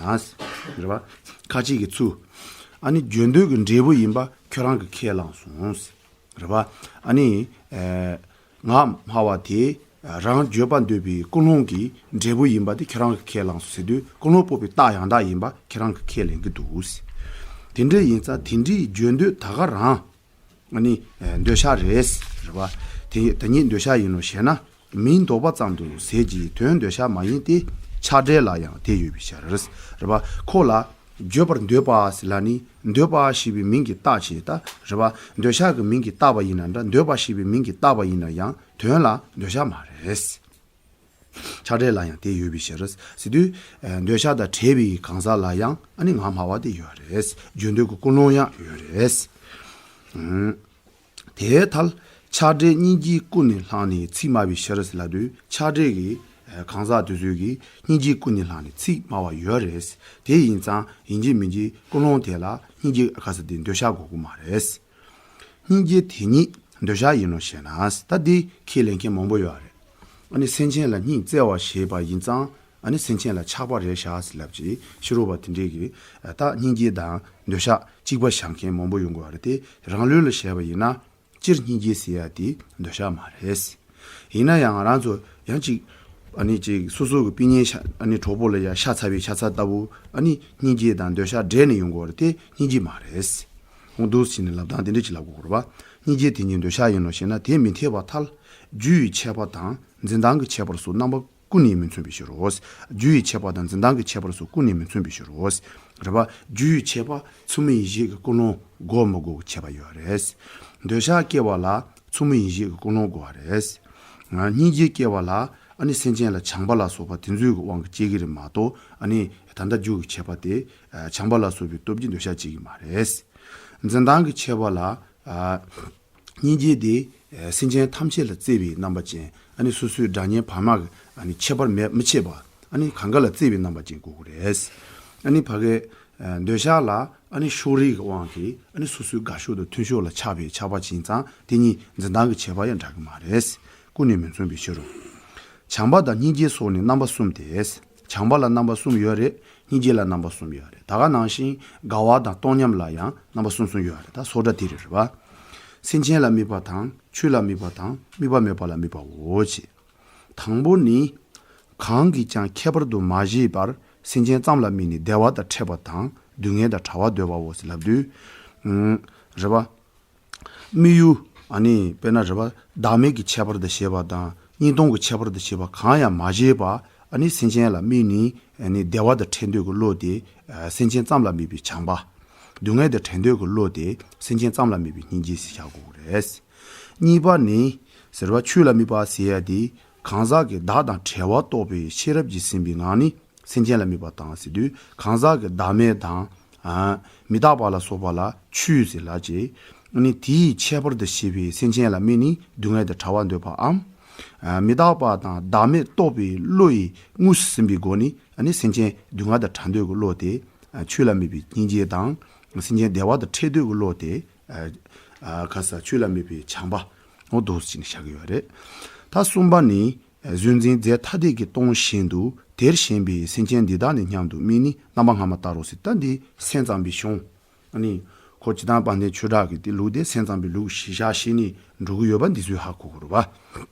རེད་བ། ཁ་ཅིག་གིས་ཚུར། ཨ་ནི་བརྗོད་འདོད་ཀྱི་འབྲས་བུ་ཡིན་པ་ཁྱོད་རང་གིས་ཁས་བླངས་སོང་། རེད་བ། ཨ་ནི། ཨེ། ང་སྨྲ་བ་དེ་རང་བརྗོད་པར་འདོད་པའི་ཀུན་སློང་གི་འབྲས་བུ་ཡིན་པ་དེ་ཁྱེད་རང་གིས་ཁས་བླངས་སོ་ཟེར་དུས་ཀུན་སློང་སྤོབས་པའི་རྟགས་ཡང་དག་ཡིན་པ་ཁྱེད་རང་གིས་ཁས་ལེན་གྱི་འདུག། དེ་འདྲ་ཡིན་ཙང་དེ་འདྲའི་བརྗོད་འདོད་ད་ག་རང་ནི་འདོད་ཆགས་རེད། རེད་བ། དེ་དེ་ཉིད་འདོད་ཆགས་ཡིན་ནོ་ཞེ་ན་མིང་འདོགས་པ་ཙམ་དུ་ཟད་ཀྱི་དོན་འདོད་ཆགས་མ་ཡིན་ཏེ་ཆགས་བྲལ་ལ་ཡང་དེ་ཡོད་པའི་ཕྱིར། རེད་བ། ཁོ་ལ། བརྗོད་པར་འདོད་པ་ཟེར་ལབ་ནི་འདོད་པ་ཞེས་པའི་མིང་གིས་བཏགས་བྱས་ད་རེད་བ། འདོད་ཆགས་ཀྱི་མིང་གིས་བཏགས་པ་ཡིན་ན་འདྲ་འདོད་པ་ཞེས་པའི་མིང་གིས་བཏགས་པ་ཡིན་ན་ཡང་དོན་ལ་འདོད་ཆགས་མ་རེད། ཆགས་བྲལ་ལ་ཡང་དེ་ཡོད་པའི་ཕྱིར་ཟེར་དུས། འདོད་ཆགས་དང་བྲལ་བའི་གང་ཟག་ལ་ཡང་ཨ་ནི་ང་སྨྲ་བ་དེ་ཡོད་རེད། བརྗོད་འདོད་ཀྱི་ཀུན་སློང་ཡང་ཡོད་རེད། དེའི་ཐད་ཆགས་བྲལ་སྙིང་རྗེའི་ཀུན་ནས་བསླངས་ནས་ཚིག་སྨྲ་བའི་ཕྱིར་ཟེར་ལབ་དུས་ཆགས་བྲལ་གྱི་ གང་ཟག་དེ་ཚོའི་གི་སྙིང་རྗེ་ཀུན་ནས་བསླངས་ནས་ཚིག་སྨྲ་བ་ཡོད་རེད། དེ་ཡིན་ཙང་ཡིན་གཅིག་མིན་གཅིག་ཀུན་སློང་དེ་ལ་སྙིང་རྗེ་ག་ས་དེ་འདོད་ཆགས་དགོས་ཀྱི་མ་རེད། སྙིང་རྗེ་དེ་ཉིད་འདོད་ཆགས་ཡིན་ནོ་ཞེ་ན། ད་འདི་ཁས་ལེན་མཁན་མང་པོ་ཡོད་རེད། ཨ་ནི་སེམས་ཅན་ལ་སྙིང་བརྩེ་བ་བྱེད་པ་ཡིན་ཙང་། ཨ་ནི་སེམས་ཅན་ལ་ཆགས་པ་རེད་བཞག་ཟེར་ལབ་ཅིག་ཕྱི་རོལ་པ་དེ་འདྲས་ཀྱིས་ད་སྙིང་རྗེ་དང་འདོད་ཆགས་གཅིག་པ་བཞག་མཁན་མང་པོ་ཡོང་གི་ཡོད་རེད་དེ། རང་ལུགས་ལ་བྱས་པ་ཡིན་ན། སྤྱིར་སྙིང་རྗེ་ཟེར་ཡ་དེ་འདོད་ཆགས་མ་རེད། ཡིན་ན་ཡང་ང་རང་ཚོ་ཡང་ཅིག་ཨ་ནི་ཅིག་སོ་སོ་གི་དཔེ་རྙིང་ཤ་ཨ་ནི་གྲོགས་པོ་ལ་ཡ་ཤ་ཚ་བའི་ཤ་ཚ་ལྟ་བུ། ཨ་ནི་སྙིང་རྗེ་དང་འདོད་ཆགས་འདྲེས་ནས་ཡོང་གི་ཡོད་རེད་དེ། སྙིང་རྗེ་མ་རེད། འོ་འདུག་སེ་བྱས་ནས་ལབ་སྟངས་དེ་འདྲ་ཅིག་ལབ་དགོས་རེད་པ། སྙིང་རྗེ་དེ་ཉིད་འདོད་ཆགས་ཡིན་ནོ་ཞེ་ན། དེ་མི་འཐད་པར་ཐལ། རྒྱུ་ཡི་ཁྱད་པར་དང་འཛིན་སྟངས་ཀྱི་ཁྱད་པར་སོགས་རྣམ་པ་ཀུན་ནས་མི་མཚོན་པའི་ཕྱིར་རོ། རྒྱུ་ཡི་ཁྱད་པར་དང་འཛིན་སྟངས་ཀྱི་ཁྱད་པར་སོགས་ཀུན་ནས་མི་མཚོན་པའི་ཕྱིར་རོ། རེད་པ། རྒྱུ་ཡི་ཁྱད་པར་ཚུལ་མིན་ཡིད་བྱེད་ཀྱི་ཀུན་སློང་དགོས་མི་དགོས་ཀྱི་ཁྱད་པར་ཡོད་རེད། འདོད་ཆགས་སྐྱེ་བ་ལ་ཚུལ་མིན་ཡིད་བྱེད་ཀྱི་ཀུན་སློང་དགོས་པ་རེད། སྙིང་རྗེ་སྐྱེ་བ་ལ་ཨ་ནི་སེམས་ཅན་ལ་བྱམས་པ་ལ་སོགས་པ་དེ་ཚོའི་གི་དབང་གིས་སྐྱེ་གི་རེད་མ་གཏོགས། ཨ་ནི་ད་ལྟ་རྒྱུ་གི་ཁྱད་པར་དེ་བྱམས་པ་ལ་སོགས་པའི་སྟོབས་ཀྱིས་འདོད་ཆགས་སྐྱེ་གི་མ་རེད། འཛིན་སྟངས་ཀྱི་ཁྱད་པར་ལ། སྙིང་རྗེ་དེ་སེམས་ཅན་ཐམས་ཅད་ལ་བརྩེ་བའི་རྣམ་པ་ཅན། ཨ་ནི་སོ་སོའི་དགྲ་གཉེན་བར་མ་གི་ཨ་ནི་ཁྱད་པར་མེད་མི་ཕྱེད་པ། ཨ་ནི་གང་ག་ལ་བརྩེ་བའི་རྣམ་པ་ཅན་དགོས་ཀྱི་རེད། ཨ་ནི་ཕ་གི་འདོད་ཆགས་ལ་ཨ་ནི་ཕྱོགས་རིས་ཀྱི་དབང་གིས་ཨ་ནི་སོ་སོའི་དགའ་ཕྱོགས་དང་མཐུན་ཕྱོགས་ལ་ཆགས་པའི་ཆགས་པ་ཅན་ཡིན་ཙང་། དེ་གཉིས་འཛིན་སྟངས་ཀྱི་ཁྱད་པར་ཡང་འདྲ་གི་མ་རེད། ཀུན་ནས་མི་མཚོན་པའི་ཕྱིར་རོ། བྱམས་པ་དང་སྙིང་རྗེ་སོགས་ནི་རྣམ་པ་གསུམ་སྟེ། བྱམས་པ་ལ་རྣམ་པ་གསུམ་ཡོད་རེད། སྙིང་རྗེ་ལ་རྣམ་པ་གསུམ་ཡོད་རེད། ད་ག་ནང་བཞིན་དགའ་བ་དང་སྟོང་ཉམས་ལ་ཡང་རྣམ་པ་གསུམ་གསུམ་ཡོད་རེད། ད་སོ་སྒྲ་དེ་རེད། རེད་པ། སེམས་ཅན་ལ་དམིགས་པ་དང་། ཆོས་ལ་དམིགས་པ་དང་། དམིགས་པ་མེད་པ་ལ་དམིགས་པའོ་ཞེས། དང་པོ་ནི། གང་གིས་ཀྱང་ཁྱད་པར་དུ་མ་བྱས་པར་སེམས་ཅན་ཙམ་ལ་དམིགས་ནས་བདེ་བ་དང་ཕྲད་པ་དང་སྡུག་བསྔལ་དང་བྲལ་བ་འདོད་པའོ་ཞེས་ལབ་དུས། ཨུམ། རེད་པ། དམིགས་ཡུལ། ཨ་ནི་དཔེར་ན་རེད་པ། བདག་མེད་ཀྱི་ཁྱད་པར་དུ་བྱས་པ་དང་གཉིས་སྟོང་གི་ཁྱད་པར་དུ་བྱས་པ་གང་ཡང་མ་བྱས་པ། ཨ་ནི་སེམས་ཅན་ལ་དམིགས་ནས་ཨ་ནི་བདེ་བ་དང་ཕྲད་འདོད་ཀྱི་བློ་དེ་སེམས་ཅན་ཙམ་ལ་དམིགས་པའི་བྱམས་པ། སྡུག་བསྔལ་དང་བྲལ་འདོད་ཀྱི་བློ་དེ་སེམས་ཅན་ཙམ་ལ་དམིགས་པའི་སྙིང་རྗེ་ཞེས་བྱ་དགོས་ཀྱི་རེད། གཉིས་པ་ནི། ཟེར་བ་ཆོས་ལ་དམིགས་པ་ཟེར་ཡ་དེ། གང་ཟག་གི་བདག་དང་བྲལ་བ་རྟོགས་པའི་ཤེས་རབ་ཀྱིས་ཟིན་པའི་ངང་ནས་སེམས་ཅན་ལ་དམིགས་པ་དང་ཟེར་དུས། གང་ཟག་གི་བདག་མེད་དང་། ཨ། མི་རྟག་པ་ལ་སོགས་པ་ལ་ཆོས་ཟེར་ལབ་ཅིང་། ཨ་ནི་དེའི་ཁྱད་པར་དུ་བྱས་པའི་སེམས་ཅན་ལ་དམིགས་ནས་སྡུག་བསྔལ་དང་བྲལ་བ་འདོད་པའམ། ཨ། མི་རྟག་པ་དང་བདག་མེད་རྟོགས་པའི་བློ་ཡིས་ངོས་སུ་ཟིན་པའི་སྒོ་ནས། ཨ་ནི་སེམས་ཅན་སྡུག་བསྔལ་དང་བྲལ་འདོད་ཀྱི་བློ་དེ། ཨ། ཆོས་ལ་དམིགས་པའི་སྙིང་རྗེ་དང་། སེམས་ཅན་བདེ་བ་དང་ཕྲད་འདོད་ཀྱི་བློ་དེ། ཨ། ཨ། ཁ་ས་ཆོས་ལ་དམིགས་པའི་བྱམས་པ། འོ་འདུག་སེ་བྱས་ནས་བཞག་གི་ཡོད་རེད། ད་གསུམ་པ་ནི། གཟུང་འཛིན་རྫས་ཐ་དད་ཀྱིས་སྟོང་བཞིན་དུ་དེར་ཞེན་པའི་སེམས་ཅན་འདི་དག་ནི་སྙམ་དུ་དམིགས་ནས་རྣམ་པ་སྔ་མ་ལྟར་རོ་ཟེར། ད་འདི་སེམས་ཙམ་པའི་གཞུང་། ཨ་ནི། ཁོ་སྤྱིར་བཏང་དཔལ་ལྡན་ཆོས་གྲགས་ཀྱི་དེ་ལུགས་དེ་སེམས་ཙམ་པའི་ལུགས་གཞི་བཞག་བྱས་ནས་འགྲོ་གི་ཡོད་པ་འདི་ཚོས་ཧ་གོ་དགོས་རེད་པ།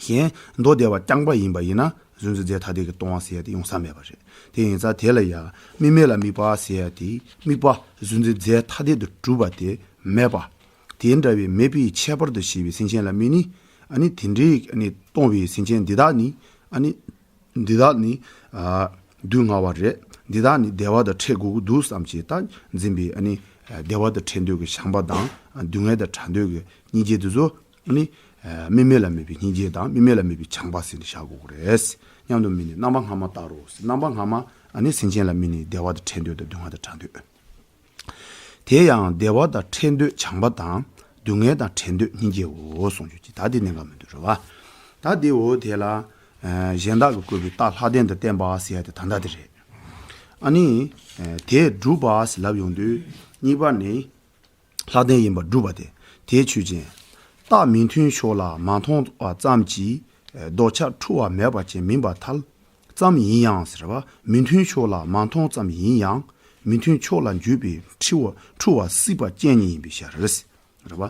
གཞན་མདོ་སྡེ་པ་རྐྱང་པ་ཡིན་པ་ཡིན་ན། གཟུང་འཛིན་རྫས་ཐ་དད་ཀྱིས་སྟོང་བ་ཟེར་ཡ་དེ་ཡོང་ས་མེད་པ་རེད། དེ་ཡིན་ཙང་དེ་ལ་ཡང་དམིགས་མེད་ལ་དམིགས་པ་ཟེར་ཡ་དེ། དམིགས་པ་གཟུང་འཛིན་རྫས་ཐ་དད་དུ་གྲུབ་པ་དེ་མེད་པ། དེ་འདྲ་བའི་མེད་པའི་ཁྱད་པར་དུ་བྱས་པའི་སེམས་ཅན་ལ་དམིགས་ནས། ཨ་ནི་དེ་འདྲའི་ཨ་ནི་སྟོང་བའི་སེམས་ཅན་འདི་དག་ནི། ཨ་ནི་འདི་དག་ནི། ཨ། སྡུག་བསྔལ་བ་རེད། འདི་དག་ནི་བདེ་བ་དང་ཕྲད་དགོས་ཀྱི་འདུག་བསམ་བྱས་ད་འཛིན་པའི་ཨ་ནི་བདེ་བ་དང་ཕྲད་འདོད་ཀྱི་བྱམས་པ་དང་། སྡུག་བསྔལ་དང་བྲལ་འདོད་ཀྱི་སྙིང་རྗེ་དེ་ཚོ་ནི། དམིགས་མེད་ལ་དམིགས་པའི་སྙིང་རྗེ་དང་དམིགས་མེད་ལ་དམིགས་པའི་བྱམས་པ་ཟེར་ནས་བཞག་དགོས་ཀྱི་རེད། སྙམ་དུ་དམིགས་ནས་རྣམ་པ་སྔ་མ་ལྟར་རོ། རྣམ་པ་སྔ་མ་ཨ་ནི་སེམས་ཅན་ལ་དམིགས་ནས་བདེ་བ་དང་ཕྲད་འདོད་དང་སྡུག་བསྔལ་དང་བྲལ་འདོད། དེ་ཡང་བདེ་བ་དང་ཕྲད་འདོད་བྱམས་པ་དང་། སྡུག་བསྔལ་དང་ཕྲད་འདོད་སྙིང་རྗེའོ་གསུངས་ཡོད་ཀྱི། ད་འདི་གནད་འགག་མི་འདུག་རེད་པ། ད་འདི་འོ་དེ་ལ། ཨ། གཞན་དག་གིས་བཀོད་པའི་རྟགས་ལྷག་ལྡན་དུ་བསྟན་པ་ཟེར་ཡ་དེ་ད་ལྟ་དེ་རེད། ཨ་ནི། ཨ། དེས་བསྒྲུབས་པ་ཟེར་ལབ་ཡོང་དུས། གཉིས་པ་ནི། ལྷག་ལྡན་ཡིན་པར་བསྒྲུབས་པ་དེ། དེའི་ཆོས་ཅན། རྟགས་མི་མཐུན་ཕྱོགས་ལ་མ་མཐོང་བ་ཙམ་གྱིས། ཨ། ལྡོག་ཆ་འཁྲུལ་བ་མེད་པ་ཅན་མིན་པར་ཐལ། ཙམ་ཡིན་ཡང་ཟེར་བ། མི་མཐུན་ཕྱོགས་ལ་མ་མཐོང་ཙམ་ཡིན་ཡང་། མི་མཐུན་ཕྱོགས་ལ་འཇུག་པའི་འཁྲུལ་བ་འཁྲུལ་བ་སྲིད་པ་ཅན་ཉིད་ཡིན་པའི་ཕྱིར། རེད་པ།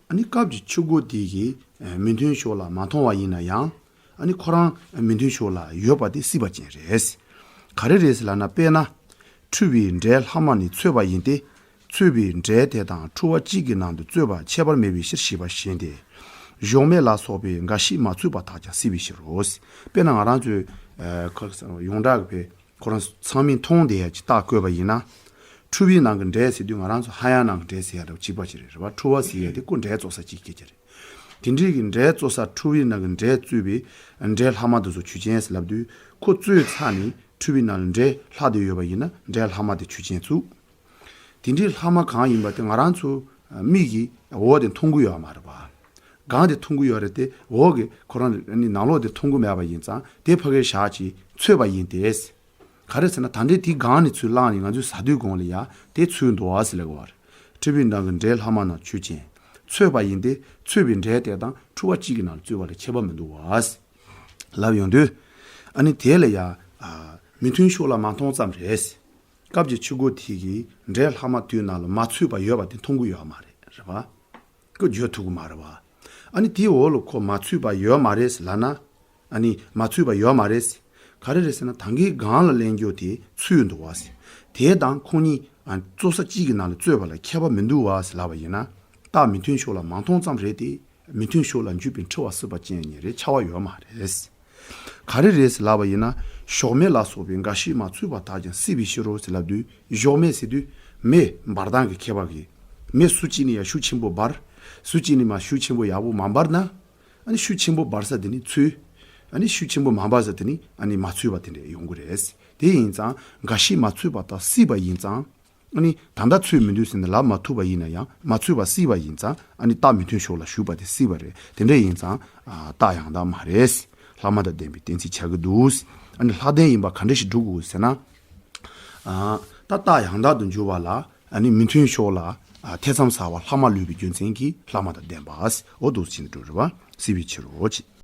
ཨ་ནི་སྐབས་ཀྱི་ཆོས་སྒོ་དེ་གིས་མི་མཐུན་ཕྱོགས་ལ་མ་མཐོང་བ་ཡིན་ན་ཡང་། ཨ་ནི་ཁོ་རང་མི་མཐུན་ཕྱོགས་ལ་ཡོད་པ་དེ་སྲིད་པ་ཅན་རེད། ག་རེ་རེད་ཟེར་ལབ་ན། དཔེར་ན། འཁྲུལ་པའི་འབྲས་ལྷག་མ་ནི་ཚོད་པ་ཡིན་ཏེ། ཚོད་པའི་འབྲས་དེ་དང་འཁྲུལ་བ་གཅིག་གི་ནང་དུ་རྩོད་པ་ཁྱད་པར་མེད་པའི་ཕྱིར་ཞེས་པ་བཞིན་ཏེ། གཞོགས་མེད་ལ་སོགས་པའི་འགའ་ཞིག་མ་ཚོད་པར་བརྟགས་ཀྱང་སྲིད་པའི་ཕྱིར་རོ། དཔེར་ན་ང་རང་ཚོས། ཨ། ཁོ་ཡོངས་གྲགས་ཀྱི་དཔེ། ཁོ་རང་ཚང་མས་མཐོང་བསྡད་ཡ་ཅིག་རྟགས་བཀོད་པ་ཡིན་ན། འཁྲུལ་པའི་ནང་གི་འབྲས་ཟེར་དུས་ང་རང་ཚོ་ཧ་ཡང་ནང་གི་འབྲས་ཟེར་ཡ་དང་གཅིག་པ་ཅིག་རེད། རེད་པ། འཁྲུལ་བ་ཟེར་ཡ་དེ་ཁོ་འབྲས་རྩོག་ས་གཅིག་སྐད་ཆ་རེད། དེ་འདྲའི་གི་འབྲས་རྩོག་ས། འཁྲུལ་པའི་ནང་གི་འབྲས་རྩོད་པའི་འབྲས་ལྷག་མ་དེ་ཚོ་ཆོས་ཅན་ཟེར་ལབ་དུས། ཁོ་རྩོད་ཚར་ནས་འཁྲུལ་པའི་ནང་ལ་འབྲས་ལྷག་བསྡད་ཡོད་པ་ཡིན་ན་འབྲས་ལྷག་མ་དེ་ཆོས་ཅན་ཚུགས། དེ་འདྲའི་ལྷག་མ་གང་ཡིན་པ་དེ་ང་རང་ཚོ་མིག་གིས་འོ་དེ་མཐོང་གི་ཡོད་མ་རེད་པ། སྒང་དེ་མཐོང་གི་ཡོད་རེད་དེ། འོག་གི་ཁོ་རང་ནི་ནང་ལོགས་དེ་མཐོང་གི་མེད་པ་ཡིན་ཙང་དེ་ཕ་གིར་བཞག་ཅིག་ཚུད་པ་ཡིན་ཏེ། ག་རེ་ཟེར་ན་ད་འདྲའི་དེའི་སྒང་ནས་ཚུར་བླངས་ནས་ང་ཚོས་ཟ་དུས་གོང་ལ་ཡ་དེ་ཚུད་འདུག་བ་ཟེར་ལབ་ཀྱི་ཡོད་རེད། འཁྲུལ་པའི་མདངས་ཀྱིས་འབྲས་ལྷག་མ་རྣམས་ཆོས་ཅན། ཚུད་པ་ཡིན་ཏེ། ཚུད་པའི་འབྲས་དེ་དང་འཁྲུལ་བ་གཅིག་གི་ནང་ལ་ཚུད་པ་ལ་ཁྱད་པར་མི་འདུག་བ་ཟེར་ལབ་ཡོང་དུས། ཨ་ནི་དེ་ལ་ཡ། ཨ། མི་མཐུན་ཕྱོགས་ལ་མ་མཐོང་ཙམ་རེད། སྐབས་ཀྱི་ཆུ་འགོ་དེ་གིས་འབྲས་ལྷག་མ་དུས་ནང་ལ་མ་ཚུད་པ་ཡོད་པ་དེ་མཐོང་གི་ཡོད་མ་རེད། རེད་པ། ཀུ་བརྗོད་ཐུབ་ཀྱི་མ་རེད་བ། ཨ་ནི་དེའི་འོག་ལ་ཁོ་མ་ཚུད་པ་ཡོད་མ་རེད་ལབ་ན། ཨ་ནི་མ་ཚུད་པ་ཡོད་མ་རེད། ག་རེ་རེད་ཟེར་ན་ད་གིན་སྒང་ལ་གླེང་རྒྱུ་དེ་ཚུད་འདུག་བ་ཟེར། དེ་དང་ཁོ་གཉིས་ཨ། ཙོག་ས་གཅིག་གི་ནང་ལ་ཚུད་པ་ལ་ཁྱད་པར་མི་འདུག་བ་ཟེར་ལབ་པ་ཡིན་ན། རྟགས་མི་མཐུན་ཕྱོགས་ལ་མ་མཐོང་ཙམ་རེད་དེ། མི་མཐུན་ཕྱོགས་ལ་འཇུག་པའི་འཁྲུལ་བ་སྲིད་པ་ཅན་ཉིད་རེད། ཁྱབ་པ་ཡོད་མ་རེད། ག་རེ་རེད་ཟེར་ལབ་པ་ཡིན་ན། གཞོགས་མེ་ལ་སོགས་པའི་འགའ་ཞིག་མ་ཚུད་པ་དག་ཀྱང་སྲིད་པའི་ཕྱིར་རོ་ཟེར་ལབ་དུས། གཞོགས་མེ་ཟེར་དུས་མེ་འབར་སྟངས་ཀྱི་ཁྱད་པར་གྱིས། མེ་སུ་གཅིག་ནི་ཡང་ཤུགས་ཆེན་པོ་འབར། སུ་གཅིག་ནི་མ་ཤུགས་ཆེན་པོ་ཡག་པོ་མ་འབར་ན། ཨ་ནི་ཤུགས་ཆེན་པོ་འབར་ས་དེ་ནི་ཚུད། ཨ་ནི་ཤུགས་ཆེན་པོ་མ་འབར་ས་དེ་ནི་ཨ་ནི་མ་ཚུད་པ་དེ་འདྲ་ཡོང་གི་རེད། དེ་ཡིན་ཙང་འགའ་ཞིག་མ་ཚུད་པ་དག་སྲིད་པ་ཡིན་ཙང་། ཨ་ནི་ད་ལྟ་ཚུད་མི་འདུག་ཟེར་ནས་ལབ་མ་ཐུབ་པ་ཡིན་ན་ཡང་མ་ཚུད་པ་སྲིད་པ་ཡིན་ཙང་ཨ་ནི་རྟགས་མི་མཐུན་ཕྱོགས་ལ་ཞུགས་པ་དེ་སྲིད་པ་རེད། དེ་འདྲ་ཡིན་ཙང་ཨ། རྟགས་ཡང་དག་མ་རེད། ལྷག་མ་དང་ལྡན་པའི་གཏན་ཚིགས་ཆགས་ཀྱི་འདུག། ཨ་ནི་ལྷག་ལྡན་ཡིན་པ་ག་འདྲ་ཞིག་སྒྲུབ་དགོས་ཟེར་ན། ཨ། ད་རྟགས་ཡང་དག་ཏུ་འགྱུར་བ་ལ་ཨ་ནི་མི་མཐུན་ཕྱོགས་ལ་ཨ། ཐེ་ཚོམ་ཟ་བ་ལྷག་མ་ལུས་པའི་རྒྱུ་མཚན་གྱིས་ལྷག་མ་དང་ལྡན་པ། འོ་འདུག་ཕྱིན་འགྲོ་རེད་བ། སྲིད་པའི་ཕྱིར་རོ་ཅེས།